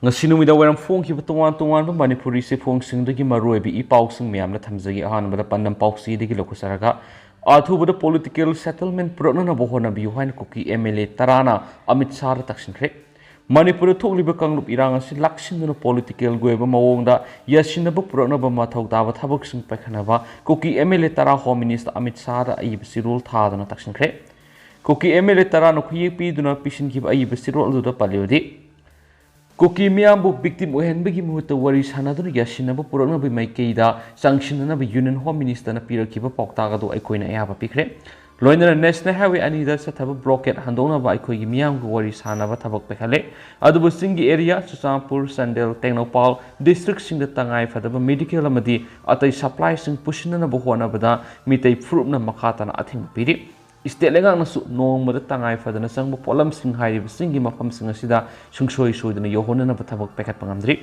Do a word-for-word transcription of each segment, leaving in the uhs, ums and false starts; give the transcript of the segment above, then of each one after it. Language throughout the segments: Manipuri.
ꯉꯁꯤ ꯅꯨꯃꯤꯗꯥꯡ ꯋꯥꯏꯔꯝ ꯐꯣꯡꯈꯤꯕ ꯇꯣꯉꯥꯟ ꯇꯣꯉꯥꯟꯕ ꯃꯅꯤꯄꯨꯔꯤ ꯆꯦꯐꯣꯡꯁꯤꯡꯗꯒꯤ ꯃꯔꯨꯑꯣꯏꯕ ꯏ ꯄꯥꯎꯁꯤꯡ ꯃꯌꯥꯝꯅ ꯊꯝꯖꯒꯦ꯫ ꯑꯍꯥꯟꯕꯗ ꯄꯥꯟꯗꯝ ꯄꯥꯎꯆꯦꯗꯒꯤ ꯂꯧꯈꯠꯆꯔꯒ, ꯑꯊꯨꯕꯗ political settlement ꯄꯨꯔꯛꯅꯅꯕ ꯍꯣꯠꯅꯕꯤꯌꯨ ꯍꯥꯏꯅ ꯀꯨꯀꯤ MLA ꯇꯔꯥꯅ ꯑꯃꯤꯠ ꯁꯥꯍꯗ ꯇꯛꯁꯤꯟꯈ꯭ꯔꯦ꯫ ꯃꯅꯤꯄꯨꯔꯗ ꯊꯣꯛꯂꯤꯕ ꯀꯥꯡꯂꯨꯞ ꯏꯔꯥꯡ ꯑꯁꯤ ꯂꯥꯛꯁꯤꯟꯗꯨꯅ political ꯑꯣꯏꯕ ꯃꯑꯣꯡꯗ ꯌꯥꯁꯤꯟꯅꯕ ꯄꯨꯔꯛꯅꯕ ꯃꯊꯧ ꯇꯥꯕ ꯊꯕꯛꯁꯤꯡ ꯄꯥꯏꯈꯠꯅꯕ ꯀꯨꯀꯤ MLA ꯇꯔꯥ Home Minister ꯑꯃꯤꯠ ꯁꯥꯍꯗ ꯑꯏꯕ ꯆꯦꯔꯣꯜ ꯊꯥꯗꯨꯅ ꯇꯛꯁꯤꯟꯈ꯭ꯔꯦ꯫ ꯀꯨꯀꯤ MLA ꯇꯔꯥꯅ ꯈꯨꯌꯦꯛ ꯄꯤꯗꯨꯅ ꯄꯤꯁꯤꯟꯈꯤꯕ ꯑꯏꯕ ꯆꯦꯔꯣꯜ ꯑꯗꯨꯗ ꯄꯜꯂꯤꯕꯗꯤ, ꯀꯨꯀꯤ ꯃꯤꯌꯥꯝꯕꯨ victim ꯑꯣꯏꯍꯟꯕꯒꯤ ꯃꯍꯨꯠꯇ ꯋꯥꯔꯤ ꯁꯥꯟꯅꯗꯨꯅ ꯌꯥꯁꯤꯟꯅꯕ ꯄꯨꯔꯛꯅꯕꯒꯤ ꯃꯥꯏꯀꯩꯗ ꯆꯪꯁꯤꯟꯅꯅꯕ Union Home Ministerꯅ ꯄꯤꯔꯛꯈꯤꯕ ꯄꯥꯎꯇꯥꯛ ꯑꯗꯨ ꯑꯩꯈꯣꯏꯅ ꯑꯌꯥꯕ ꯄꯤꯈ꯭ꯔꯦ꯫ ꯂꯣꯏꯅꯅ National Highway ꯑꯅꯤꯗ ꯆꯠꯊꯕ blockade ꯍꯟꯗꯣꯛꯅꯕ ꯑꯩꯈꯣꯏꯒꯤ ꯃꯤꯌꯥꯝꯒ ꯋꯥꯔꯤ ꯁꯥꯟꯅꯕ ꯊꯕꯛ ꯄꯥꯏꯈꯠꯂꯦ꯫ ꯑꯗꯨꯕꯨ ꯆꯤꯡꯒꯤ area, ꯆꯨꯔꯆꯥꯟꯄꯨꯔ, ꯆꯥꯟꯗꯦꯜ, ꯇꯦꯡꯅꯧꯄꯥꯜ districtꯁꯤꯡꯗ ꯇꯉꯥꯏ ꯐꯗꯕ medical ꯑꯃꯗꯤ ꯑꯇꯩ supplyꯁꯤꯡ ꯄꯨꯁꯤꯟꯅꯅꯕ ꯍꯣꯠꯅꯕꯗ ꯃꯤꯇꯩ ꯐꯨꯔꯨꯞꯅ ꯃꯈꯥ ꯇꯥꯅ ꯑꯊꯤꯡꯕ ꯄꯤꯔꯤ꯫ State ꯂꯩꯉꯥꯛꯅꯁꯨ ꯅꯣꯡꯃꯗ ꯇꯉꯥꯏ ꯐꯗꯅ ꯆꯪꯕ ꯄꯣꯠꯂꯝꯁꯤꯡ ꯍꯥꯏꯔꯤꯕꯁꯤꯡꯒꯤ ꯃꯐꯝꯁꯤꯡ ꯑꯁꯤꯗ ꯁꯨꯡꯁꯣꯏ ꯁꯣꯏꯗꯅ ꯌꯧꯍꯟꯅꯅꯕ ꯊꯕꯛ ꯄꯥꯏꯈꯠꯄ ꯉꯝꯗ꯭ꯔꯤ꯫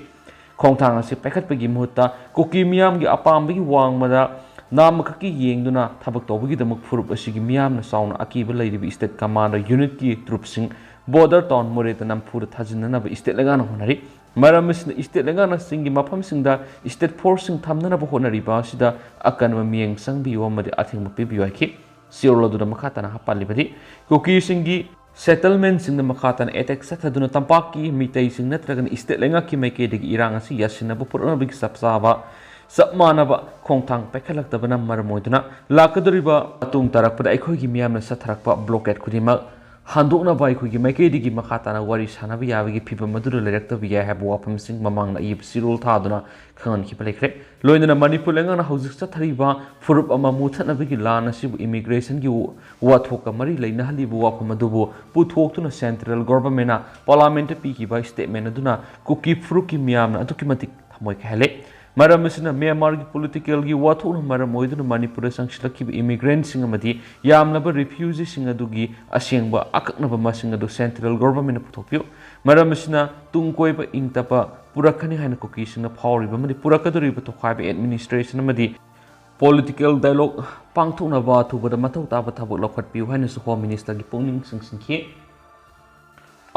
ꯈꯣꯡꯊꯥꯡ ꯑꯁꯤ ꯄꯥꯏꯈꯠꯄꯒꯤ ꯃꯍꯨꯠꯇ ꯀꯨꯀꯤ ꯃꯤꯌꯥꯝꯒꯤ ꯑꯄꯥꯝꯕꯒꯤ ꯋꯥꯡꯃꯗ ꯅꯥꯝꯃꯈꯛꯀꯤ ꯌꯦꯡꯗꯨꯅ ꯊꯕꯛ ꯇꯧꯕꯒꯤꯗꯃꯛ ꯐꯨꯔꯨꯞ ꯑꯁꯤꯒꯤ ꯃꯤꯌꯥꯝꯅ ꯆꯥꯎꯅ ꯑꯀꯤꯕ ꯂꯩꯔꯤꯕ state commander unitꯀꯤ troopꯁꯤꯡ border town ꯃꯣꯔꯦꯗ ꯅꯝꯐꯨꯗ ꯊꯥꯖꯤꯟꯅꯅꯕ state ꯂꯩꯉꯥꯛꯅ ꯍꯣꯠꯅꯔꯤ꯫ ꯃꯔꯝ ꯑꯁꯤꯅ state ꯂꯩꯉꯥꯛꯅ ꯆꯤꯡꯒꯤ ꯃꯐꯝꯁꯤꯡꯗ state forceꯁꯤꯡ ꯊꯝꯅꯅꯕ ꯍꯣꯠꯅꯔꯤꯕ ꯑꯁꯤꯗ ꯑꯀꯟꯕ ꯃꯤꯠꯌꯦꯡ ꯆꯪꯕꯤꯌꯨ ꯑꯃꯗꯤ ꯑꯊꯤꯡꯕ ꯄꯤꯕꯤꯌꯨ ꯍꯥꯏꯈꯤ꯫ ꯆꯦꯔꯣꯜ ꯑꯗꯨꯗ ꯃꯈꯥ ꯇꯥꯅ ꯄꯜꯂꯤꯕꯗꯤ, ꯀꯨꯀꯤꯁꯤꯡꯒꯤ settlementꯁꯤꯡꯗ ꯃꯈꯥ ꯇꯥꯅ attack ꯆꯠꯊꯗꯨꯅ ꯇꯝꯄꯥꯛꯀꯤ ꯃꯤꯇꯩꯁꯤꯡ ꯅꯠꯇ꯭ꯔꯒꯅ state ꯂꯩꯉꯥꯛꯀꯤ ꯃꯥꯏꯀꯩꯗꯒꯤ ꯏꯔꯥꯡ ꯑꯁꯤ ꯌꯥꯁꯤꯟꯅꯕ ꯄꯨꯔꯛꯅꯕꯒꯤ ꯆꯞ ꯆꯥꯕ, ꯆꯞ ꯃꯥꯟꯅꯕ ꯈꯣꯡꯊꯥꯡ ꯄꯥꯏꯈꯠꯂꯛꯇꯕꯅ ꯃꯔꯝ ꯑꯣꯏꯗꯨꯅ ꯂꯥꯛꯀꯗꯧꯔꯤꯕ ꯃꯇꯨꯡ ꯇꯥꯔꯛꯄꯗ ꯑꯩꯈꯣꯏꯒꯤ ꯃꯤꯌꯥꯝꯅ ꯆꯠꯊꯔꯛꯄ blockade ꯈꯨꯗꯤꯡꯃꯛ ꯍꯟꯗꯣꯛꯅꯕ ꯑꯩꯈꯣꯏꯒꯤ ꯃꯥꯏꯀꯩꯗꯒꯤ ꯃꯈꯥ ꯇꯥꯅ ꯋꯥꯔꯤ ꯁꯥꯟꯅꯕ ꯌꯥꯕꯒꯤ ꯐꯤꯚꯝ ꯑꯗꯨꯗ ꯂꯩꯔꯛꯇꯕ ꯌꯥꯏ ꯍꯥꯏꯕ ꯋꯥꯐꯝꯁꯤꯡ ꯃꯃꯥꯡꯗ ꯑꯏꯕ ꯆꯦꯔꯣꯜ ꯊꯥꯗꯨꯅ ꯈꯪꯍꯟꯈꯤꯕ ꯂꯩꯈ꯭ꯔꯦ꯫ ꯂꯣꯏꯅꯅ ꯃꯅꯤꯄꯨꯔ ꯂꯩꯉꯥꯛꯅ ꯍꯧꯖꯤꯛ ꯆꯠꯊꯔꯤꯕ ꯐꯨꯔꯨꯞ ꯑꯃ ꯃꯨꯊꯠꯅꯕꯒꯤ ꯂꯥꯟ ꯑꯁꯤꯕꯨ immigrationꯒꯤ ꯋꯥꯊꯣꯛꯀ ꯃꯔꯤ ꯂꯩꯅꯍꯜꯂꯤꯕ ꯋꯥꯐꯝ ꯑꯗꯨꯕꯨ ꯄꯨꯊꯣꯛꯇꯨꯅ central governmentꯅ parliamentꯇ ꯄꯤꯈꯤꯕ statement ꯑꯗꯨꯅ ꯀꯨꯀꯤ ꯐꯨꯔꯨꯞꯀꯤ ꯃꯤꯌꯥꯝꯅ ꯑꯗꯨꯛꯀꯤ ꯃꯇꯤꯛ ꯊꯃꯣꯏ ꯀꯥꯏꯍꯜꯂꯦ꯫ ꯃꯔꯝ ꯑꯁꯤꯅ ꯃ꯭ꯌꯥꯟꯃꯥꯔꯒꯤ political ꯒꯤ ꯋꯥꯊꯣꯛꯅ ꯃꯔꯝ ꯑꯣꯏꯗꯨꯅ ꯃꯅꯤꯄꯨꯔꯗ ꯆꯪꯁꯤꯜꯂꯛꯈꯤꯕ immigrant ꯁꯤꯡ ꯑꯃꯗꯤ ꯌꯥꯝꯂꯕ refugee ꯁꯤꯡ ꯑꯗꯨꯒꯤ ꯑꯁꯦꯡꯕ ꯑꯀꯛꯅꯕ ꯃꯁꯤꯡ ꯑꯗꯨ central governmentꯅ ꯄꯨꯊꯣꯛꯄꯤꯌꯨ꯫ ꯃꯔꯝ ꯑꯁꯤꯅ ꯇꯨꯡ ꯀꯣꯏꯕ ꯏꯪ ꯇꯞꯄ ꯄꯨꯔꯛꯀꯅꯤ ꯍꯥꯏꯅ ꯀꯨꯀꯤꯁꯤꯡꯅ ꯐꯥꯎꯔꯤꯕ ꯑꯃꯗꯤ ꯄꯨꯔꯛꯀꯗꯧꯔꯤꯕ ꯇꯣꯈꯥꯏꯕ administration ꯑꯃꯗꯤ political dialogue ꯄꯥꯡꯊꯣꯛꯅꯕ ꯑꯊꯨꯕꯗ ꯃꯊꯧ ꯇꯥꯕ ꯊꯕꯛ ꯂꯧꯈꯠꯄꯤꯌꯨ ꯍꯥꯏꯅꯁꯨ Home Minister ꯒꯤ ꯄꯨꯛꯅꯤꯡ ꯆꯤꯡꯁꯤꯟꯈꯤ꯫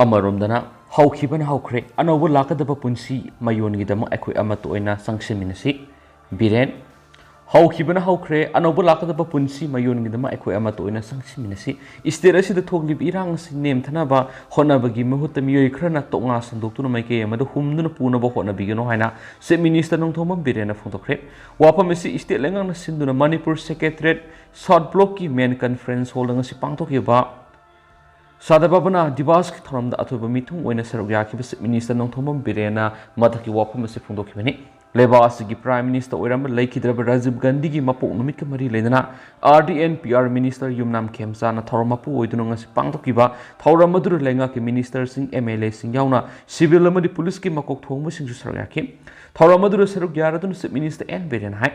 ꯑꯃꯔꯣꯝꯗꯅ ꯍꯧꯈꯤꯕꯅ ꯍꯧꯈ꯭ꯔꯦ, ꯑꯅꯧꯕ ꯂꯥꯛꯀꯗꯕ ꯄꯨꯟꯁꯤ ꯃꯌꯣꯟꯒꯤꯗꯃꯛ ꯑꯩꯈꯣꯏ ꯑꯃꯠꯇ ꯑꯣꯏꯅ ꯆꯪꯁꯤꯟꯃꯤꯟꯅꯁꯤ꯫ ꯕꯤꯔꯦꯟ꯫ ꯍꯧꯈꯤꯕꯅ ꯍꯧꯈ꯭ꯔꯦ, ꯑꯅꯧꯕ ꯂꯥꯛꯀꯗꯕ ꯄꯨꯟꯁꯤ ꯃꯌꯣꯟꯒꯤꯗꯃꯛ ꯑꯩꯈꯣꯏ ꯑꯃꯠꯇ ꯑꯣꯏꯅ ꯆꯪꯁꯤꯟꯃꯤꯟꯅꯁꯤ꯫ State ꯑꯁꯤꯗ ꯊꯣꯛꯂꯤꯕ ꯏꯔꯥꯡ ꯑꯁꯤ ꯅꯦꯝꯊꯅꯕ ꯍꯣꯠꯅꯕꯒꯤ ꯃꯍꯨꯠꯇ ꯃꯤꯑꯣꯏ ꯈꯔꯅ ꯇꯣꯛꯉꯥ ꯁꯟꯗꯣꯛꯇꯨꯅ ꯃꯥꯏꯀꯩ ꯑꯃꯗ ꯍꯨꯝꯗꯨꯅ ꯄꯨꯅꯕ ꯍꯣꯠꯅꯕꯤꯒꯅꯨ ꯍꯥꯏꯅ Chief Minister ꯅꯣꯡꯊꯣꯝꯕꯝ ꯕꯤꯔꯦꯟꯅ ꯐꯣꯡꯗꯣꯛꯈ꯭ꯔꯦ꯫ ꯋꯥꯐꯝ ꯑꯁꯤ state ꯂꯩꯉꯥꯛꯅ ꯁꯤꯟꯗꯨꯅ Manipur Secretariat South Blockꯀꯤ Main Conference Hallꯗ ꯉꯁꯤ ꯄꯥꯡꯊꯣꯛꯈꯤꯕ ꯁꯥꯗꯚꯥꯕꯅꯥ ꯗꯤꯕꯥꯁꯀꯤ ꯊꯧꯔꯝꯗ ꯑꯊꯣꯏꯕ ꯃꯤꯊꯨꯡ ꯑꯣꯏꯅ ꯁꯔꯨꯛ ꯌꯥꯈꯤꯕ Chief Minister ꯅꯣꯡꯊꯣꯝꯕꯝ ꯕꯤꯔꯦꯟꯅ ꯃꯊꯛꯀꯤ ꯋꯥꯐꯝ ꯑꯁꯤ ꯐꯣꯡꯗꯣꯛꯈꯤꯕꯅꯤ꯫ ꯂꯩꯕꯥꯛ ꯑꯁꯤꯒꯤ Prime Minister ꯑꯣꯏꯔꯝꯕ ꯂꯩꯈꯤꯗ꯭ꯔꯕ ꯔꯥꯖꯤꯕ ꯒꯥꯟꯙꯤꯒꯤ ꯃꯄꯣꯛ ꯅꯨꯃꯤꯠꯀ ꯃꯔꯤ ꯂꯩꯅꯅ R D and P R Minister ꯌꯨꯝꯅꯥꯝ ꯈꯦꯝꯆꯥꯟꯅ ꯊꯧꯔꯝ ꯃꯄꯨ ꯑꯣꯏꯗꯨꯅ ꯉꯁꯤ ꯄꯥꯡꯊꯣꯛꯈꯤꯕ ꯊꯧꯔꯝ ꯑꯗꯨꯗ ꯂꯩꯉꯥꯛꯀꯤ ministerꯁꯤꯡ, MLAꯁꯤꯡ ꯌꯥꯎꯅ civil ꯑꯃꯗꯤ policeꯀꯤ ꯃꯀꯣꯛ ꯊꯣꯡꯕꯁꯤꯡꯁꯨ ꯁꯔꯨꯛ ꯌꯥꯈꯤ꯫ ꯊꯧꯔꯝ ꯑꯗꯨꯗ ꯁꯔꯨꯛ ꯌꯥꯔꯗꯨꯅ Chief Minister ꯑꯦꯟ ꯕꯤꯔꯦꯟꯅ ꯍꯥꯏ,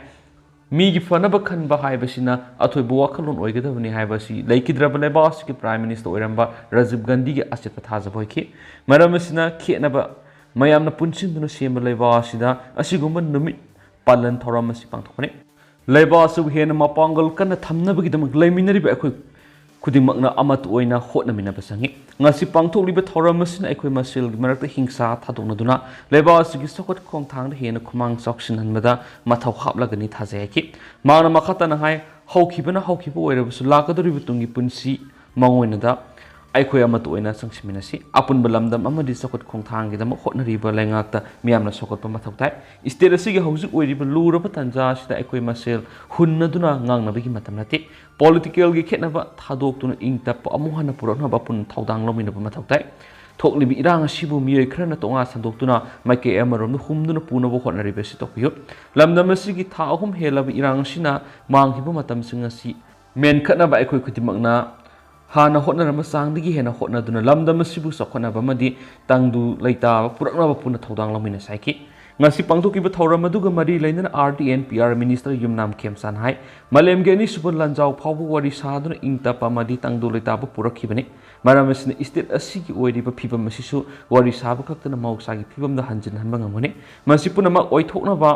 ꯃꯤꯒꯤ ꯐꯅꯕ ꯈꯟꯕ ꯍꯥꯏꯕꯁꯤꯅ ꯑꯊꯣꯏꯕ ꯋꯥꯈꯜꯂꯣꯟ ꯑꯣꯏꯒꯗꯕꯅꯤ ꯍꯥꯏꯕ ꯑꯁꯤ ꯂꯩꯈꯤꯗ꯭ꯔꯕ ꯂꯩꯕꯥꯛ ꯑꯁꯤꯒꯤ Prime Minister ꯑꯣꯏꯔꯝꯕ ꯔꯥꯖꯤꯕ ꯒꯥꯟꯙꯤꯒꯤ ꯑꯆꯦꯠꯄ ꯊꯥꯖꯕ ꯑꯣꯏꯈꯤ꯫ ꯃꯔꯝ ꯑꯁꯤꯅ ꯈꯦꯠꯅꯕ ꯃꯌꯥꯝꯅ ꯄꯨꯟꯁꯤꯟꯗꯨꯅ ꯁꯦꯝꯕ ꯂꯩꯕꯥꯛ ꯑꯁꯤꯗ ꯑꯁꯤꯒꯨꯝꯕ ꯅꯨꯃꯤꯠ ꯄꯥꯂꯟ ꯊꯧꯔꯝ ꯑꯁꯤ ꯄꯥꯡꯊꯣꯛꯄꯅꯤ꯫ ꯂꯩꯕꯥꯛ ꯑꯁꯤꯕꯨ ꯍꯦꯟꯅ ꯃꯄꯥꯡꯒꯜ ꯀꯟꯅ ꯊꯝꯅꯕꯒꯤꯗꯃꯛ ꯂꯩꯃꯤꯟꯅꯔꯤꯕ ꯑꯩꯈꯣꯏ ꯈꯨꯗꯤꯡꯃꯛꯅ ꯑꯃꯠꯇ ꯑꯣꯏꯅ ꯍꯣꯠꯅꯃꯤꯟꯅꯕ ꯆꯪꯏ꯫ ꯉꯁꯤ ꯄꯥꯡꯊꯣꯛꯂꯤꯕ ꯊꯧꯔꯝ ꯑꯁꯤꯅ ꯑꯩꯈꯣꯏ ꯃꯁꯦꯜꯒꯤ ꯃꯔꯛꯇ ꯍꯤꯡꯁꯥ ꯊꯥꯗꯣꯛꯅꯗꯨꯅ ꯂꯩꯕꯥꯛ ꯑꯁꯤꯒꯤ ꯆꯥꯎꯈꯠ ꯈꯣꯡꯊꯥꯡꯗ ꯍꯦꯟꯅ ꯈꯨꯃꯥꯡ ꯆꯥꯎꯁꯤꯟꯍꯟꯕꯗ ꯃꯊꯧ ꯍꯥꯞꯂꯒꯅꯤ ꯊꯥꯖꯩ ꯍꯥꯏꯈꯤ꯫ ꯃꯍꯥꯛꯅ ꯃꯈꯥ ꯇꯥꯅ ꯍꯥꯏ, ꯍꯧꯈꯤꯕꯅ ꯍꯧꯈꯤꯕ ꯑꯣꯏꯔꯕꯁꯨ ꯂꯥꯛꯀꯗꯧꯔꯤꯕ ꯇꯨꯡꯒꯤ ꯄꯨꯟꯁꯤ ꯃꯥꯡꯑꯣꯏꯅꯗ ꯑꯩꯈꯣꯏ ꯑꯃꯠꯇ ꯑꯣꯏꯅ ꯆꯪꯁꯤꯟꯃꯤꯟꯅꯁꯤ꯫ ꯑꯄꯨꯟꯕ ꯂꯝꯗꯝ ꯑꯃꯗꯤ ꯆꯥꯎꯈꯠ ꯈꯣꯡꯊꯥꯡꯒꯤꯗꯃꯛ ꯍꯣꯠꯅꯔꯤꯕ ꯂꯩꯉꯥꯛꯇ ꯃꯤꯌꯥꯝꯅ ꯁꯧꯒꯠꯄ ꯃꯊꯧ ꯇꯥꯏ꯫ State ꯑꯁꯤꯒꯤ ꯍꯧꯖꯤꯛ ꯑꯣꯏꯔꯤꯕ ꯂꯨꯔꯕ ꯇꯥꯟꯖꯥ ꯑꯁꯤꯗ ꯑꯩꯈꯣꯏ ꯃꯁꯦꯜ ꯍꯨꯟꯅꯗꯨꯅ ꯉꯥꯡꯅꯕꯒꯤ ꯃꯇꯝ ꯅꯠꯇꯦ꯫ Politicalꯒꯤ ꯈꯦꯠꯅꯕ ꯊꯥꯗꯣꯛꯇꯨꯅ ꯏꯪ ꯇꯞꯄ ꯑꯃꯨꯛ ꯍꯟꯅ ꯄꯨꯔꯛꯅꯕ ꯄꯨꯟꯅ ꯊꯧꯗꯥꯡ ꯂꯧꯃꯤꯟꯅꯕ ꯃꯊꯧ ꯇꯥꯏ꯫ ꯊꯣꯛꯂꯤꯕ ꯏꯔꯥꯡ ꯑꯁꯤꯕꯨ ꯃꯤꯑꯣꯏ ꯈꯔꯅ ꯇꯣꯉꯥꯟ ꯁꯟꯗꯣꯛꯇꯨꯅ ꯃꯥꯏꯀꯩ ꯑꯃꯔꯣꯝꯗ ꯍꯨꯝꯗꯨꯅ ꯄꯨꯅꯕ ꯍꯣꯠꯅꯔꯤꯕ ꯑꯁꯤ ꯇꯣꯛꯄꯤꯌꯨ꯫ ꯂꯝꯗꯝ ꯑꯁꯤꯒꯤ ꯊꯥ ꯑꯍꯨꯝ ꯍꯦꯜꯂꯕ ꯏꯔꯥꯡ ꯑꯁꯤꯅ ꯃꯥꯡꯈꯤꯕ ꯃꯇꯝꯁꯤꯡ ꯑꯁꯤ ꯃꯦꯟꯈꯠꯅꯕ ꯑꯩꯈꯣꯏ ꯈꯨꯗꯤꯡꯃꯛꯅ ꯍꯥꯟꯅ ꯍꯣꯠꯅꯔꯝꯕ ꯆꯥꯡꯗꯒꯤ ꯍꯦꯟꯅ ꯍꯣꯠꯅꯗꯨꯅ ꯂꯝꯗꯝ ꯑꯁꯤꯕꯨ ꯆꯥꯎꯈꯠꯅꯕ ꯑꯃꯗꯤ ꯇꯪꯗꯨ ꯂꯩꯇꯥꯕ ꯄꯨꯔꯛꯅꯕ ꯄꯨꯟꯅ ꯊꯧꯗꯥꯡ ꯂꯧꯃꯤꯟꯅꯁꯤ ꯍꯥꯏꯈꯤ꯫ ꯉꯁꯤ ꯄꯥꯡꯊꯣꯛꯈꯤꯕ ꯊꯧꯔꯝ ꯑꯗꯨꯒ ꯃꯔꯤ ꯂꯩꯅꯅ R D and P R Minister ꯌꯨꯝꯅꯥꯝ ꯈꯦꯝꯆꯥꯟ ꯍꯥꯏ, ꯃꯥꯂꯦꯝꯒꯤ ꯑꯅꯤꯁꯨꯕ ꯂꯥꯟꯖꯥꯎ ꯐꯥꯎꯕ ꯋꯥꯔꯤ ꯁꯥꯗꯨꯅ ꯏꯪ ꯇꯞꯄ ꯑꯃꯗꯤ ꯇꯪꯗꯨ ꯂꯩꯇꯥꯕ ꯄꯨꯔꯛꯈꯤꯕꯅꯤ꯫ ꯃꯔꯝ ꯑꯁꯤꯅ state ꯑꯁꯤꯒꯤ ꯑꯣꯏꯔꯤꯕ ꯐꯤꯕꯝ ꯑꯁꯤꯁꯨ ꯋꯥꯔꯤ ꯁꯥꯕ ꯈꯛꯇꯅ ꯃꯍꯧꯁꯥꯒꯤ ꯐꯤꯕꯝꯗ ꯍꯟꯖꯤꯟꯍꯟꯕ ꯉꯝꯒꯅꯤ꯫ ꯃꯁꯤ ꯄꯨꯝꯅꯃꯛ ꯑꯣꯏꯊꯣꯛꯅꯕ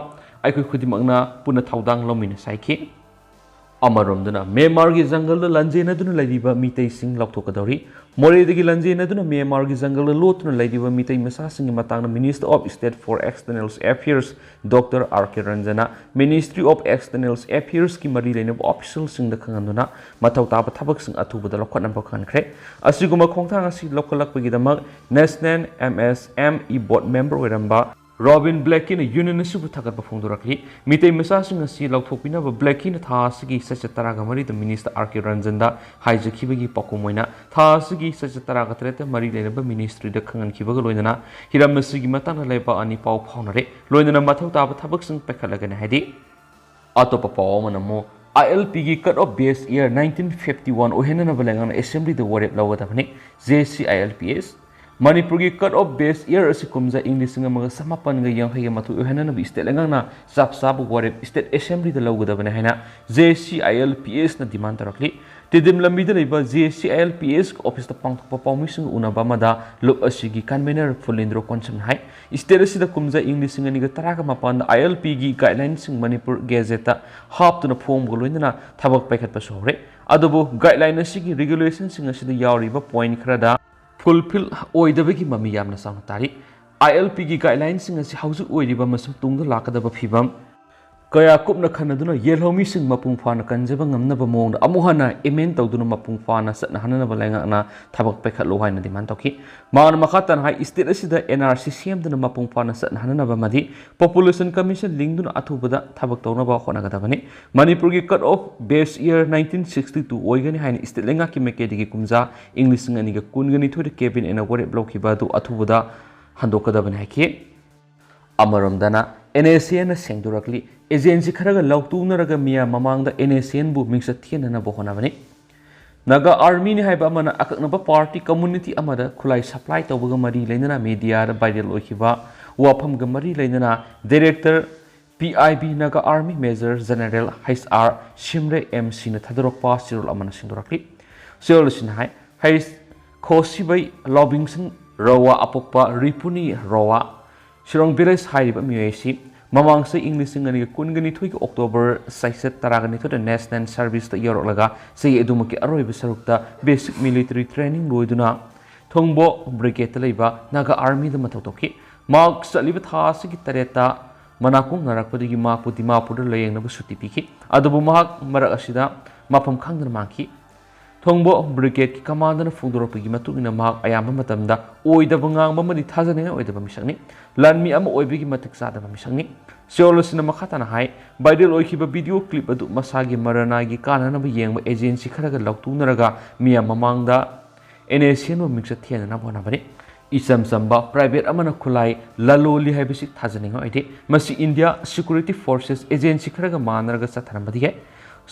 ꯑꯩꯈꯣꯏ ꯈꯨꯗꯤꯡꯃꯛꯅ ꯄꯨꯟꯅ ꯊꯧꯗꯥꯡ ꯂꯧꯃꯤꯟꯅꯁꯤ ꯍꯥꯏꯈꯤ꯫ ꯑꯃꯔꯣꯝꯗꯅ ꯃ꯭ꯌꯥꯟꯃꯥꯔꯒꯤ ꯖꯪꯒꯜꯗ ꯂꯥꯟꯖꯦꯟꯅꯗꯨꯅ ꯂꯩꯔꯤꯕ ꯃꯤꯇꯩꯁꯤꯡ ꯂꯧꯊꯣꯛꯀꯗꯧꯔꯤ꯫ ꯃꯣꯔꯦꯗꯒꯤ ꯂꯥꯟꯖꯦꯟꯅꯗꯨꯅ ꯃ꯭ꯌꯥꯟꯃꯥꯔꯒꯤ ꯖꯪꯒꯜꯗ ꯂꯣꯠꯇꯨꯅ ꯂꯩꯔꯤꯕ ꯃꯤꯇꯩ ꯃꯆꯥꯁꯤꯡꯒꯤ ꯃꯇꯥꯡꯗ Minister of State for External Affairs Doctor R K Ranjan-ꯅ Ministry of External Affairs-ꯀꯤ ꯃꯔꯤ ꯂꯩꯅꯕ official-ꯁꯤꯡꯗ ꯈꯪꯍꯟꯗꯨꯅ ꯃꯊꯧ ꯇꯥꯕ ꯊꯕꯛꯁꯤꯡ ꯑꯊꯨꯕꯗ ꯂꯧꯈꯠꯅꯕ ꯈꯪꯍꯟꯈ꯭ꯔꯦ꯫ ꯑꯁꯤꯒꯨꯝꯕ ꯈꯣꯡꯊꯥꯡ ꯑꯁꯤ ꯂꯧꯈꯠꯂꯛꯄꯒꯤꯗꯃꯛ National M S M E Board member ꯑꯣꯏꯔꯝꯕ Robin Blackie-ꯅ Union ꯑꯁꯤꯕꯨ ꯊꯥꯒꯠꯄ ꯐꯣꯡꯗꯣꯔꯛꯂꯤ꯫ ꯃꯤꯇꯩ ꯃꯆꯥꯁꯤꯡ ꯑꯁꯤ ꯂꯧꯊꯣꯛꯄꯤꯅꯕ Blackie-ꯅ ꯊꯥ ꯑꯁꯤꯒꯤ ꯁꯦꯁꯟ ꯇꯔꯥꯒ ꯃꯔꯤꯗ Minister R K Ranjan-ꯗ ꯍꯥꯏꯖꯈꯤꯕꯒꯤ ꯄꯥꯎꯈꯨꯝ ꯑꯣꯏꯅ ꯊꯥ ꯑꯁꯤꯒꯤ ꯁꯦꯁꯟ ꯇꯔꯥꯒ ꯇꯔꯦꯠꯇ ꯃꯔꯤ ꯂꯩꯅꯕ Ministry-ꯗ ꯈꯪꯍꯟꯈꯤꯕꯒ ꯂꯣꯏꯅꯅ ꯍꯤꯔꯝ ꯑꯁꯤꯒꯤ ꯃꯇꯥꯡꯗ ꯂꯩꯕꯥꯛ ꯑꯅꯤ ꯄꯥꯎ ꯐꯥꯎꯅꯔꯦ꯫ ꯂꯣꯏꯅꯅ ꯃꯊꯧ ꯇꯥꯕ ꯊꯕꯛꯁꯤꯡ ꯄꯥꯏꯈꯠꯂꯒꯅꯤ ꯍꯥꯏꯔꯤ꯫ ꯑꯇꯣꯞꯄ ꯄꯥꯎ ꯑꯃꯅ ꯑꯃꯨꯛ I L P-ꯒꯤ cut off base year nineteen fifty one ꯑꯣꯏꯍꯟꯅꯅꯕ ꯂꯩꯉꯥꯛꯅ Assembly-ꯗ ꯋꯥꯔꯦꯞ ꯂꯧꯒꯗꯕꯅꯤ꯫ J C I L P S꯫ ꯃꯅꯤꯄꯨꯔꯒꯤ cut off base year ꯑꯁꯤ ꯀꯨꯝꯖꯥ ꯏꯪ ꯂꯤꯁꯤꯡ ꯑꯃꯒ ꯆꯃꯥꯄꯟꯒ ꯌꯥꯡꯈꯩꯒ ꯃꯥꯊꯣꯏ ꯑꯣꯏꯍꯟꯅꯅꯕ state ꯂꯩꯉꯥꯛꯅ ꯆꯞ ꯆꯥꯕ ꯋꯥꯔꯦꯞ state Assembly-ꯗ ꯂꯧꯒꯗꯕꯅꯤ ꯍꯥꯏꯅ J C I L P S-ꯅ demand ꯇꯧꯔꯛꯂꯤ꯫ Tiddim ꯂꯝꯕꯤꯗ ꯂꯩꯕ J C I L P S office-ꯇ ꯄꯥꯡꯊꯣꯛꯄ ꯄꯥꯎꯃꯤꯁꯤꯡꯒ ꯎꯅꯕ ꯑꯃꯗ ꯂꯨꯞ ꯑꯁꯤꯒꯤ convener ꯐꯨꯂꯦꯟꯗ꯭ꯔꯣ ꯀꯣꯟꯁꯝꯅ ꯍꯥꯏ, state ꯑꯁꯤꯗ ꯀꯨꯝꯖꯥ ꯏꯪ ꯂꯤꯁꯤꯡ ꯑꯅꯤꯒ ꯇꯔꯥꯒ ꯃꯥꯄꯟꯗ I L P-ꯒꯤ guideline-ꯁꯤꯡ ꯃꯅꯤꯄꯨꯔ Gazette-ꯇ ꯍꯥꯞꯇꯨꯅ ꯐꯣꯡꯕꯒ ꯂꯣꯏꯅꯅ ꯊꯕꯛ ꯄꯥꯏꯈꯠꯄꯁꯨ ꯍꯧꯔꯦ꯫ ꯑꯗꯨꯕꯨ guideline ꯑꯁꯤꯒꯤ regulation-ꯁꯤꯡ ꯑꯁꯤꯗ ꯌꯥꯎꯔꯤꯕ point ꯈꯔꯗ fulfill ꯑꯣꯏꯗꯕꯒꯤ ꯃꯃꯤ ꯌꯥꯝꯅ ꯆꯥꯎꯅ ꯇꯥꯔꯤ꯫ I L P-ꯒꯤ guideline-ꯁꯤꯡ ꯑꯁꯤ ꯍꯧꯖꯤꯛ ꯑꯣꯏꯔꯤꯕ ꯑꯃꯁꯨꯡ ꯇꯨꯡꯗ ꯂꯥꯛꯀꯗꯕ ꯐꯤꯕꯝ ꯀꯌꯥ ꯀꯨꯞꯅ ꯈꯟꯅꯗꯨꯅ ꯌꯦꯜꯍꯧꯃꯤꯁꯤꯡ ꯃꯄꯨꯡ ꯐꯥꯅ ꯀꯟꯖꯕ ꯉꯝꯅꯕ ꯃꯑꯣꯡꯗ ꯑꯃꯨꯛ ꯍꯟꯅ amend ꯇꯧꯗꯨꯅ ꯃꯄꯨꯡ ꯐꯥꯅ ꯆꯠꯅꯍꯟꯅꯕ ꯂꯩꯉꯥꯛꯅ ꯊꯕꯛ ꯄꯥꯏꯈꯠꯂꯨ ꯍꯥꯏꯅ demand ꯇꯧꯈꯤ꯫ ꯃꯍꯥꯛꯅ ꯃꯈꯥ ꯇꯥꯅ ꯍꯥꯏ, state ꯑꯁꯤꯗ N R C ꯁꯦꯝꯗꯨꯅ ꯃꯄꯨꯡ ꯐꯥꯅ ꯆꯠꯅꯍꯟꯅꯕ ꯑꯃꯗꯤ Population Commission ꯂꯤꯡꯗꯨꯅ ꯑꯊꯨꯕꯗ ꯊꯕꯛ ꯇꯧꯅꯕ ꯍꯣꯠꯅꯒꯗꯕꯅꯤ꯫ ꯃꯅꯤꯄꯨꯔꯒꯤ cut off base year nineteen sixty two ꯑꯣꯏꯒꯅꯤ ꯍꯥꯏꯅ state ꯂꯩꯉꯥꯛꯀꯤ ꯃꯥꯏꯀꯩꯗꯒꯤ ꯀꯨꯝꯖꯥ ꯏꯪ ꯂꯤꯁꯤꯡ ꯑꯅꯤꯒ ꯀꯨꯟꯒ ꯅꯤꯊꯣꯏꯗ cabinet-ꯅ ꯋꯥꯔꯦꯞ ꯂꯧꯈꯤꯕ ꯑꯗꯨ ꯑꯊꯨꯕꯗ ꯍꯟꯗꯣꯛꯀꯗꯕꯅꯤ ꯍꯥꯏꯈꯤ꯫ ꯑꯃꯔꯣꯝꯗꯅ N S C N-ꯅ ꯁꯦꯡꯗꯣꯔꯛꯂꯤ꯫ Agency ꯈꯔꯒ ꯂꯥꯎꯇꯨꯅꯔꯒ ꯃꯤꯌꯥꯝ ꯃꯃꯥꯡꯗ N S C N-ꯕꯨ ꯃꯤꯡꯆꯠ ꯊꯤꯍꯟꯅꯅꯕ ꯍꯣꯠꯅꯕꯅꯤ꯫ Naga Army-ꯅꯤ ꯍꯥꯏꯕ ꯑꯃꯅ ꯑꯀꯛꯅꯕ party community ꯑꯃꯗ ꯈꯨꯠꯂꯥꯏ supply ꯇꯧꯕꯒ ꯃꯔꯤ ꯂꯩꯅꯅ media-ꯗ viral ꯑꯣꯏꯈꯤꯕ ꯋꯥꯐꯝꯒ ꯃꯔꯤ ꯂꯩꯅꯅ Director P I B Naga Army Major General H R Shimre M C-ꯅ ꯊꯥꯗꯣꯔꯛꯄ ꯆꯦꯔꯣꯜ ꯑꯃꯅ ꯁꯦꯡꯗꯣꯔꯛꯂꯤ꯫ ꯆꯦꯔꯣꯜ ꯑꯁꯤꯅ ꯍꯥꯏ, ꯍꯩꯁ ꯈꯣꯁꯤꯕꯩ ꯂꯥꯎꯕꯤꯡꯁꯟ ꯔꯣꯋꯥ ꯑꯄꯣꯛꯄ ꯔꯤꯄꯨꯅꯤ ꯔꯣꯋꯥ ꯁꯤꯔꯣꯡ village ꯍꯥꯏꯔꯤꯕ ꯃꯤꯑꯣꯏ ꯑꯁꯤ ꯃꯃꯥꯡ ꯆꯍꯤ ꯏꯪ ꯂꯤꯁꯤꯡ ꯑꯅꯤꯒ ꯀꯨꯟꯒ ꯅꯤꯊꯣꯏꯒꯤ October ꯆꯩꯆꯠ ꯇꯔꯥꯒ ꯅꯤꯊꯣꯏꯗ National Service ꯇ ꯌꯧꯔꯛꯂꯒ ꯆꯍꯤ ꯑꯗꯨꯃꯛꯀꯤ ꯑꯔꯣꯏꯕ ꯁꯔꯨꯛꯇ basic military training ꯂꯣꯏꯗꯨꯅ ꯊꯣꯡꯕꯣ Brigade ꯇ ꯂꯩꯕ Naga Army ꯗ ꯃꯊꯧ ꯇꯧꯈꯤ꯫ ꯃꯍꯥꯛ ꯆꯠꯂꯤꯕ ꯊꯥ ꯑꯁꯤꯒꯤ ꯇꯔꯦꯠꯇ ꯃꯅꯥꯀꯣꯡ ꯅꯥꯔꯛꯄꯗꯒꯤ ꯃꯍꯥꯛꯄꯨ ꯗꯤꯃꯥꯄꯨꯔꯗ ꯂꯥꯌꯦꯡꯅꯕ ꯁꯨꯇꯤ ꯄꯤꯈꯤ꯫ ꯑꯗꯨꯕꯨ ꯃꯍꯥꯛ ꯃꯔꯛ ꯑꯁꯤꯗ ꯃꯐꯝ ꯈꯪꯗꯅ ꯃꯥꯡꯈꯤ꯫ ꯊꯣꯡꯕꯣ Brigade ꯀꯤ commander ꯅ ꯐꯣꯡꯗꯣꯔꯛꯄꯒꯤ ꯃꯇꯨꯡ ꯏꯟꯅ ꯃꯍꯥꯛ ꯑꯌꯥꯝꯕ ꯃꯇꯝꯗ ꯑꯣꯏꯗꯕ ꯉꯥꯡꯕ ꯑꯃꯗꯤ ꯊꯥꯖꯅꯤꯡꯉꯥꯏ ꯑꯣꯏꯗꯕ ꯃꯤꯁꯛꯅꯤ꯫ ꯂꯥꯟꯃꯤ ꯑꯃ ꯑꯣꯏꯕꯒꯤ ꯃꯇꯤꯛ ꯆꯥꯗꯕ ꯃꯤꯁꯛꯅꯤ꯫ ꯁꯤꯑꯣꯜ ꯑꯁꯤꯅ ꯃꯈꯥ ꯇꯥꯅ ꯍꯥꯏ, viral ꯑꯣꯏꯈꯤꯕ video clip ꯑꯗꯨ ꯃꯁꯥꯒꯤ ꯃꯔꯅꯥꯏꯒꯤ ꯀꯥꯟꯅꯅꯕ ꯌꯦꯡꯕ agency ꯈꯔꯒ ꯂꯧꯊꯣꯛꯅꯔꯒ ꯃꯤꯌꯥꯝ ꯃꯃꯥꯡꯗ NSCN ꯕꯨ ꯃꯤꯡꯆꯠ ꯊꯤꯍꯟꯅꯕ ꯍꯣꯠꯅꯕꯅꯤ꯫ ꯏꯆꯝ ꯆꯝꯕ private ꯑꯃꯅ ꯈꯨꯠꯂꯥꯏ ꯂꯂꯣꯜꯂꯤ ꯍꯥꯏꯕꯁꯤ ꯊꯥꯖꯅꯤꯡꯉꯥꯏ ꯑꯣꯏꯗꯦ꯫ ꯃꯁꯤ India Security Forces agency ꯈꯔꯒ ꯃꯥꯟꯅꯔꯒ ꯆꯠꯊꯔꯝꯕꯗꯤ ꯌꯥꯏ꯫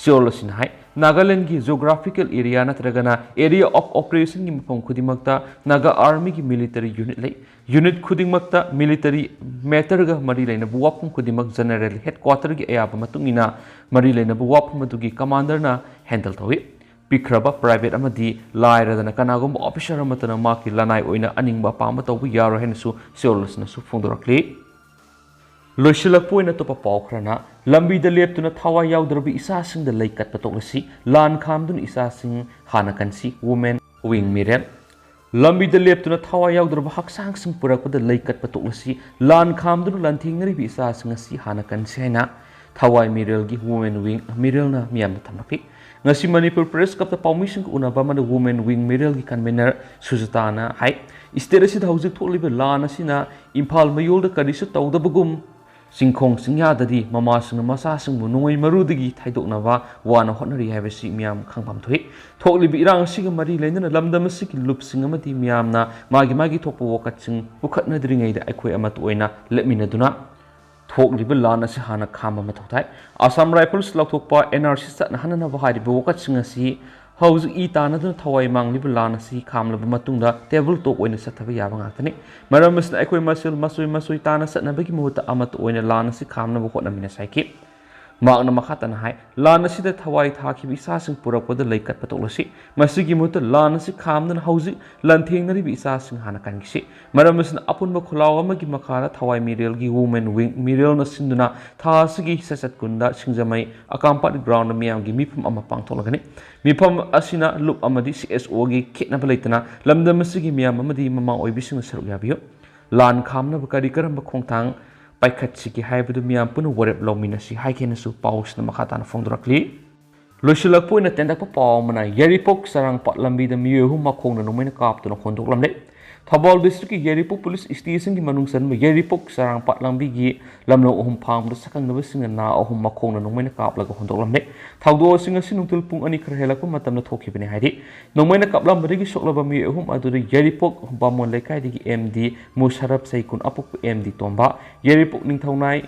ꯁꯤꯑꯣꯜ ꯑꯁꯤꯅ ꯍꯥꯏ, ꯅꯥꯒꯥꯂꯦꯟꯗꯒꯤ geographical area ꯅꯠꯇ꯭ꯔꯒꯅ area of operation ꯒꯤ ꯃꯐꯝ ꯈꯨꯗꯤꯡꯃꯛꯇ Naga Army ꯒꯤ military unit ꯂꯩ꯫ Unit ꯈꯨꯗꯤꯡꯃꯛꯇ military matter ꯒ ꯃꯔꯤ ꯂꯩꯅꯕ ꯋꯥꯐꯝ ꯈꯨꯗꯤꯡꯃꯛ general headquarter ꯒꯤ ꯑꯌꯥꯕ ꯃꯇꯨꯡ ꯏꯟꯅ ꯃꯔꯤ ꯂꯩꯅꯕ ꯋꯥꯐꯝ ꯑꯗꯨꯒꯤ commander ꯅ handle ꯇꯧꯏ꯫ ꯄꯤꯛꯈ꯭ꯔꯕ private ꯑꯃꯗꯤ ꯂꯥꯏꯔꯗꯅ ꯀꯅꯥꯒꯨꯝꯕ officer ꯑꯃꯠꯇꯅ ꯃꯍꯥꯛꯀꯤ ꯂꯅꯥꯏ ꯑꯣꯏꯅ ꯑꯅꯤꯡꯕ ꯑꯄꯥꯝꯕ ꯇꯧꯕ ꯌꯥꯔꯣꯏ ꯍꯥꯏꯅꯁꯨ ꯁꯤꯑꯣꯜ ꯑꯁꯤꯅꯁꯨ ꯐꯣꯡꯗꯣꯔꯛꯂꯤ꯫ ꯂꯣꯏꯁꯤꯜꯂꯛꯄ ꯑꯣꯏꯅ ꯑꯇꯣꯞꯄ ꯄꯥꯎ ꯈꯔꯅ, ꯂꯝꯕꯤꯗ ꯂꯦꯞꯇꯨꯅ ꯊꯋꯥꯏ ꯌꯥꯎꯗ꯭ꯔꯕ ꯏꯆꯥꯁꯤꯡꯗ ꯂꯩ ꯀꯠꯄ ꯇꯣꯛꯂꯁꯤ, ꯂꯥꯟ ꯈꯥꯝꯗꯨꯅ ꯏꯆꯥꯁꯤꯡ ꯍꯥꯟꯅ ꯀꯟꯁꯤ, Women Wing ꯃꯤꯔꯦꯜ꯫ ꯂꯝꯕꯤꯗ ꯂꯦꯞꯇꯨꯅ ꯊꯋꯥꯏ ꯌꯥꯎꯗ꯭ꯔꯕ ꯍꯛꯆꯥꯡꯁꯤꯡ ꯄꯨꯔꯛꯄꯗ ꯂꯩ ꯀꯠꯄ ꯇꯣꯛꯂꯁꯤ, ꯂꯥꯟ ꯈꯥꯝꯗꯨꯅ ꯂꯥꯟꯊꯦꯡꯅꯔꯤꯕ ꯏꯆꯥꯁꯤꯡ ꯑꯁꯤ ꯍꯥꯟꯅ ꯀꯟꯁꯤ ꯍꯥꯏꯅ ꯊꯋꯥꯏ ꯃꯤꯔꯦꯜꯒꯤ Women Wing ꯃꯤꯔꯦꯜꯅ ꯃꯤꯌꯥꯝꯗ ꯊꯝꯂꯛꯂꯤ꯫ ꯉꯁꯤ ꯃꯅꯤꯄꯨꯔ Press Club ꯇ ꯄꯥꯎꯃꯤꯁꯤꯡꯒ ꯎꯅꯕ ꯑꯃꯗ Women Wing ꯃꯤꯔꯦꯜꯒꯤ convener ꯁꯨꯖꯇꯥꯅ ꯍꯥꯏ, state ꯑꯁꯤꯗ ꯍꯧꯖꯤꯛ ꯊꯣꯛꯂꯤꯕ ꯂꯥꯟ ꯑꯁꯤꯅ ꯏꯝꯐꯥꯜ ꯃꯌꯣꯜꯗ ꯀꯔꯤꯁꯨ ꯇꯧꯗꯕꯒꯨꯝ, ꯆꯤꯡꯈꯣꯡ ꯆꯤꯡꯌꯥꯗꯗꯤ ꯃꯃꯥꯁꯤꯡꯅ ꯃꯆꯥꯁꯤꯡꯕꯨ ꯅꯣꯡꯃꯩ ꯃꯔꯨꯗꯒꯤ ꯊꯩꯗꯣꯛꯅꯕ ꯋꯥꯅ ꯍꯣꯠꯅꯔꯤ ꯍꯥꯏꯕꯁꯤ ꯃꯤꯌꯥꯝ ꯈꯪꯐꯝ ꯊꯣꯛꯏ꯫ ꯊꯣꯛꯂꯤꯕ ꯏꯔꯥꯡ ꯑꯁꯤꯒ ꯃꯔꯤ ꯂꯩꯅꯅ ꯂꯝꯗꯝ ꯑꯁꯤꯒꯤ ꯂꯨꯞꯁꯤꯡ ꯑꯃꯗꯤ ꯃꯤꯌꯥꯝꯅ ꯃꯥꯒꯤ ꯃꯥꯒꯤ ꯊꯣꯛꯄ ꯋꯥꯀꯠꯁꯤꯡ ꯄꯨꯈꯠꯅꯗ꯭ꯔꯤꯉꯩꯗ ꯑꯩꯈꯣꯏ ꯑꯃꯠꯇ ꯑꯣꯏꯅ ꯂꯦꯞꯃꯤꯟꯅꯗꯨꯅ ꯊꯣꯛꯂꯤꯕ ꯂꯥꯟ ꯑꯁꯤ ꯍꯥꯟꯅ ꯈꯥꯝꯕ ꯃꯊꯧ ꯇꯥꯏ꯫ Assam Rifles ꯂꯧꯊꯣꯛꯄ, NRC ꯆꯠꯅꯍꯟꯅꯅꯕ ꯍꯥꯏꯔꯤꯕ ꯋꯥꯀꯠꯁꯤꯡ ꯑꯁꯤ ꯍꯧꯖꯤꯛ ꯏ ꯇꯥꯟꯅꯗꯨꯅ ꯊꯋꯥꯏ ꯃꯥꯡꯂꯤꯕ ꯂꯥꯟ ꯑꯁꯤ ꯈꯥꯝꯂꯕ ꯃꯇꯨꯡꯗ table talk ꯑꯣꯏꯅ ꯆꯠꯊꯕ ꯌꯥꯕ ꯉꯥꯛꯇꯅꯤ꯫ ꯃꯔꯝ ꯑꯁꯤꯅ ꯑꯩꯈꯣꯏ ꯃꯁꯦꯜ ꯃꯆꯣꯏ ꯃꯆꯣꯏ ꯇꯥꯅ ꯆꯠꯅꯕꯒꯤ ꯃꯍꯨꯠꯇ ꯑꯃꯠꯇ ꯑꯣꯏꯅ ꯂꯥꯟ ꯑꯁꯤ ꯈꯥꯝꯅꯕ ꯍꯣꯠꯅꯃꯤꯟꯅꯁꯤ ꯍꯥꯏꯈꯤ꯫ ꯃꯍꯥꯛꯅ ꯃꯈꯥ ꯇꯥꯅ ꯍꯥꯏ, ꯂꯥꯟ ꯑꯁꯤꯗ ꯊꯋꯥꯏ ꯊꯥꯈꯤꯕ ꯏꯆꯥꯁꯤꯡ ꯄꯨꯔꯛꯄꯗ ꯂꯩꯀꯠꯄ ꯇꯣꯛꯂꯁꯤ꯫ ꯃꯁꯤꯒꯤ ꯃꯍꯨꯠꯇ ꯂꯥꯟ ꯑꯁꯤ ꯈꯥꯝꯗꯨꯅ ꯍꯧꯖꯤꯛ ꯂꯥꯟꯊꯦꯡꯅꯔꯤꯕ ꯏꯆꯥꯁꯤꯡ ꯍꯥꯟꯅ ꯀꯟꯈꯤꯁꯤ꯫ ꯃꯔꯝ ꯑꯁꯤꯅ ꯑꯄꯨꯟꯕ ꯈꯨꯜꯂꯥꯎ ꯑꯃꯒꯤ ꯃꯈꯥꯗ ꯊꯋꯥꯏ ꯃꯤꯔꯦꯜꯒꯤ Women Wing ꯃꯤꯔꯦꯜꯅ ꯁꯤꯟꯗꯨꯅ ꯊꯥ ꯑꯁꯤꯒꯤ ꯁꯦꯁꯠ ꯀꯨꯟꯗ ꯁꯤꯡꯖꯃꯩ ꯑꯀꯥꯝꯄꯥꯠ ground ꯗ ꯃꯤꯌꯥꯝꯒꯤ ꯃꯤꯐꯝ ꯑꯃ ꯄꯥꯡꯊꯣꯛꯂꯒꯅꯤ꯫ ꯃꯤꯐꯝ ꯑꯁꯤꯅ ꯂꯨꯞ ꯑꯃꯗꯤ C S O ꯒꯤ ꯈꯦꯠꯅꯕ ꯂꯩꯇꯅ ꯂꯝꯗꯝ ꯑꯁꯤꯒꯤ ꯃꯤꯌꯥꯝ ꯑꯃꯗꯤ ꯃꯃꯥ ꯑꯣꯏꯕꯤꯁꯤꯡꯅ ꯁꯔꯨꯛ ꯌꯥꯕꯤꯌꯨ꯫ ꯂꯥꯟ ꯈꯥꯝꯅꯕ ꯀꯔꯤ ꯀꯔꯝꯕ ꯈꯣꯡꯊꯥꯡ ꯄꯥꯏꯈꯠꯁꯤꯒꯦ ꯍꯥꯏꯕꯗꯨ ꯃꯤꯌꯥꯝ ꯄꯨꯟꯅ ꯋꯥꯔꯦꯞ ꯂꯧꯃꯤꯟꯅꯁꯤ ꯍꯥꯏꯈꯤꯅꯁꯨ ꯄꯥꯎꯁꯤꯅ ꯃꯈꯥ ꯇꯥꯅ ꯐꯣꯡꯗꯣꯔꯛꯂꯤ꯫ ꯂꯣꯏꯁꯤꯜꯂꯛꯄ ꯑꯣꯏꯅ ꯇꯦꯟꯇꯛꯄ ꯄꯥꯎ ꯑꯃꯅ, ꯌꯥꯏꯔꯤꯄꯣꯛ ꯆꯔꯥꯡꯄꯥꯠ ꯂꯝꯕꯤꯗ ꯃꯤꯑꯣꯏ ꯑꯍꯨꯝ ꯃꯈꯣꯡꯅ ꯅꯣꯡꯃꯩꯅ ꯀꯥꯞꯇꯨꯅ ꯍꯨꯟꯗꯣꯛꯂꯝꯂꯦ꯫ ꯊꯧꯕꯥꯜ district ꯀꯤ ꯌꯥꯏꯔꯤꯄꯣꯛ police station ꯒꯤ ꯃꯅꯨꯡ ꯆꯟꯕ ꯌꯥꯏꯔꯤꯄꯣꯛ ꯆꯔꯥꯡꯄꯥꯠ ꯂꯝꯕꯤꯒꯤ ꯂꯝꯂꯧ ꯑꯍꯨꯝ ꯐꯥꯡꯕꯗ ꯁꯛꯈꯪꯅꯕꯁꯤꯡꯅ ꯅꯍꯥ ꯑꯍꯨꯝ ꯃꯈꯣꯡꯅ ꯅꯣꯡꯃꯩꯅ ꯀꯥꯞꯂꯒ ꯍꯨꯟꯗꯣꯛꯂꯝꯂꯦ꯫ ꯊꯧꯗꯣꯛ ꯑꯁꯤ ꯉꯁꯤ ꯅꯨꯡꯊꯤꯜ ꯄꯨꯡ ꯑꯅꯤ ꯈꯔ ꯍꯦꯜꯂꯛꯄ ꯃꯇꯝꯗ ꯊꯣꯛꯈꯤꯕꯅꯤ ꯍꯥꯏꯔꯤ꯫ ꯅꯣꯡꯃꯩꯅ ꯀꯥꯞꯂꯝꯕꯗꯒꯤ ꯁꯣꯛꯂꯕ ꯃꯤꯑꯣꯏ ꯑꯍꯨꯝ ꯑꯗꯨꯗ ꯌꯥꯏꯔꯤꯄꯣꯛ ꯕꯥꯃꯣꯟ ꯂꯩꯀꯥꯏꯗꯒꯤ M D ꯃꯨꯁꯔꯞ, ꯆꯍꯤ ꯀꯨꯟ, ꯑꯄꯣꯛꯄ M D ꯇꯣꯝꯕ, ꯌꯥꯏꯔꯤꯄꯣꯛ ꯅꯤꯡꯊꯧꯅꯥꯏ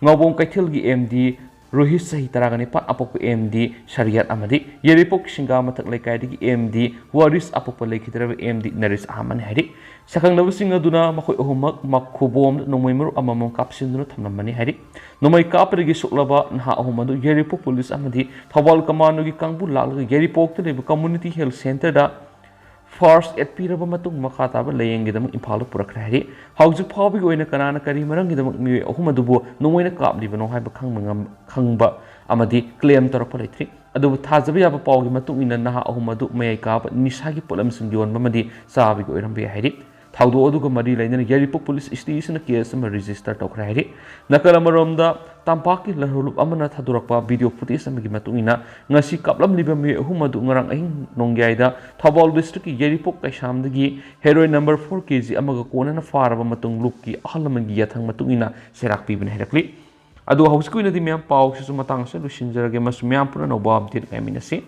ꯉꯥꯎꯕꯣꯡ ꯀꯩꯊꯦꯜꯒꯤ M D ꯔꯣꯍꯤꯠ, ꯆꯍꯤ ꯇꯔꯥꯒ ꯅꯤꯄꯥꯟ, ꯑꯄꯣꯛꯄ M D ꯁꯔꯤꯌꯥꯠ ꯑꯃꯗꯤ ꯌꯥꯏꯔꯤꯄꯣꯛ ꯁꯤꯡꯒꯥ ꯃꯊꯛ ꯂꯩꯀꯥꯏꯗꯒꯤ M D ꯋꯥꯔꯤꯁ, ꯑꯄꯣꯛꯄ ꯂꯩꯈꯤꯗ꯭ꯔꯕ M D ꯅꯔꯤꯁ ꯑꯍꯥꯟꯕꯅꯤ ꯍꯥꯏꯔꯤ꯫ ꯁꯛꯈꯪꯅꯕꯁꯤꯡ ꯑꯗꯨꯅ ꯃꯈꯣꯏ ꯑꯍꯨꯝꯃꯛ ꯃꯈꯨꯕꯣꯝꯗ ꯅꯣꯡꯃꯩ ꯃꯔꯨ ꯑꯃꯃꯝ ꯀꯥꯞꯁꯤꯟꯗꯨꯅ ꯊꯝꯂꯝꯕꯅꯤ ꯍꯥꯏꯔꯤ꯫ ꯅꯣꯡꯃꯩ ꯀꯥꯞꯄꯗꯒꯤ ꯁꯣꯛꯂꯕ ꯅꯍꯥ ꯑꯍꯨꯝ ꯑꯗꯨ ꯌꯥꯏꯔꯤꯄꯣꯛ police ꯑꯃꯗꯤ ꯊꯧꯕꯥꯜ commando ꯒꯤ ꯀꯥꯡꯕꯨ ꯂꯥꯛꯂꯒ ꯌꯥꯏꯔꯤꯄꯣꯛꯇ ꯂꯩꯕ community health centre ꯗ first aid ꯄꯤꯔꯕ ꯃꯇꯨꯡ ꯃꯈꯥ ꯇꯥꯕ ꯂꯥꯌꯦꯡꯒꯤꯗꯃꯛ ꯏꯝꯐꯥꯜꯗ ꯄꯨꯔꯛꯈ꯭ꯔꯦ ꯍꯥꯏꯔꯤ꯫ ꯍꯧꯖꯤꯛ ꯐꯥꯎꯕꯒꯤ ꯑꯣꯏꯅ ꯀꯅꯥꯅ ꯀꯔꯤ ꯃꯔꯝꯒꯤꯗꯃꯛ ꯃꯤꯑꯣꯏ ꯑꯍꯨꯝ ꯑꯗꯨꯕꯨ ꯅꯣꯡꯃꯩꯅ ꯀꯥꯞꯂꯤꯕꯅꯣ ꯍꯥꯏꯕ ꯈꯪꯕ ꯉꯝ-, ꯈꯪꯕ ꯑꯃꯗꯤ claim ꯇꯧꯔꯛꯄ ꯂꯩꯇ꯭ꯔꯤ꯫ ꯑꯗꯨꯕꯨ ꯊꯥꯖꯕ ꯌꯥꯕ ꯄꯥꯎꯒꯤ ꯃꯇꯨꯡ ꯏꯟꯅ ꯅꯍꯥ ꯑꯍꯨꯝ ꯑꯗꯨ ꯃꯌꯥꯏ ꯀꯥꯕ ꯅꯤꯁꯥꯒꯤ ꯄꯣꯠꯂꯝꯁꯤꯡ ꯌꯣꯟꯕ ꯑꯃꯗꯤ ꯆꯥꯕꯒꯤ ꯑꯣꯏꯔꯝꯕ ꯌꯥꯏ ꯍꯥꯏꯔꯤ꯫ ꯊꯧꯗꯣꯛ ꯑꯗꯨꯒ ꯃꯔꯤ ꯂꯩꯅꯅ ꯌꯥꯏꯔꯤꯄꯣꯛ police station ꯗ case ꯑꯃ register ꯇꯧꯈ꯭ꯔꯦ ꯍꯥꯏꯔꯤ꯫ ꯅꯥꯀꯜ ꯑꯃꯔꯣꯝꯗ, ꯇꯝꯄꯥꯛꯀꯤ ꯂꯥꯜꯍꯧꯂꯨꯞ ꯑꯃꯅ ꯊꯥꯗꯣꯔꯛꯄ video footage ꯑꯃꯒꯤ ꯃꯇꯨꯡ ꯏꯟꯅ, ꯉꯁꯤ ꯀꯥꯞꯂꯝꯂꯤꯕ ꯃꯤꯑꯣꯏ ꯑꯍꯨꯝ ꯑꯗꯨ ꯉꯔꯥꯡ ꯑꯍꯤꯡ ꯅꯣꯡꯌꯥꯏꯗ ꯊꯧꯕꯥꯜ district ꯀꯤ ꯌꯥꯏꯔꯤꯄꯣꯛ ꯀꯩꯁꯥꯝꯗꯒꯤ heroin number four K G ꯑꯃꯒ ꯀꯣꯟꯅꯅ ꯐꯥꯔꯕ ꯃꯇꯨꯡ ꯂꯨꯞꯀꯤ ꯑꯍꯜ ꯂꯃꯟꯒꯤ ꯌꯥꯊꯪ ꯃꯇꯨꯡ ꯏꯟꯅ ꯆꯩꯔꯥꯛ ꯄꯤꯕꯅꯤ ꯍꯥꯏꯔꯛꯂꯤ꯫ ꯑꯗꯨ ꯍꯧꯖꯤꯛꯀꯤ ꯑꯣꯏꯅꯗꯤ ꯃꯌꯥꯝ ꯄꯥꯎꯁꯤꯁꯨ ꯃꯇꯥꯡ ꯑꯁꯤꯗ ꯂꯣꯏꯁꯤꯟꯖꯔꯒꯦ, ꯃꯁꯤ ꯃꯌꯥꯝ ꯄꯨꯟꯅ ꯑꯅꯧꯕ update ꯉꯥꯏꯃꯤꯟꯅꯁꯤ꯫